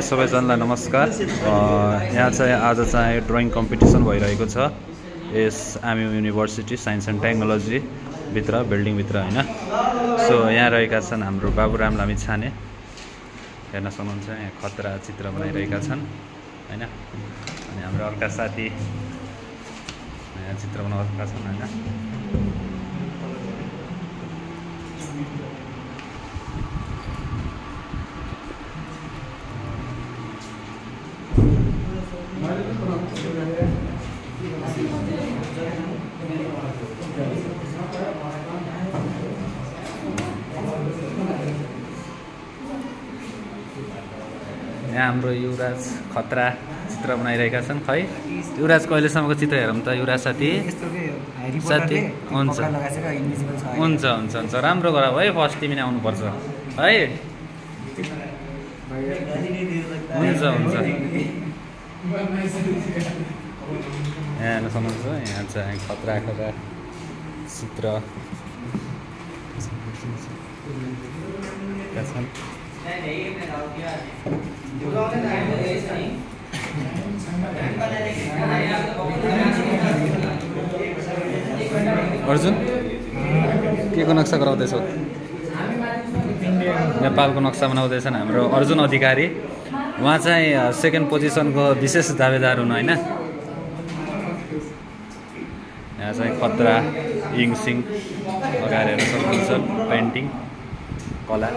सबैजनालाई नमस्कार। यहाँ चाहिँ आज चाहिँ ड्रइङ कम्पिटिसन भइरहेको छ यस MU university science and technology भित्र बिल्डिङभित्र हैन। सो यहाँ रहेका छन् हाम्रो बाबुराम लामिछाने, हेर्न सक्नुहुन्छ यहाँ खतरा चित्र बनाइरहेका छन् हैन। अनि हाम्रो अर्का साथी यहाँ चित्र बनाएका छन् हैन। यहाँ हाम्रो युवराज खतरा चित्र बनाइरहेका छन्। खै युवराजको अहिलेसम्मको चित्र हेरौँ त युवराज साथी। हुन्छ हुन्छ हुन्छ हुन्छ राम्रो गर है, फर्स्ट तिमी नै आउनुपर्छ है। हुन्छ हुन्छ यहाँ हेर्न सक्नुहुन्छ यहाँ चाहिँ खतरा चित्र छन्। अर्जुन के को नक्सा गराउँदैछौ? नेपालको नक्सा बनाउँदैछन् हाम्रो अर्जुन अधिकारी। उहाँ चाहिँ सेकेन्ड पोजिसनको विशेष दावेदार हुनु होइन। यहाँ चाहिँ खतरा इङ सिङ लगाएर हेर्न सक्नुहुन्छ पेन्टिङ कला।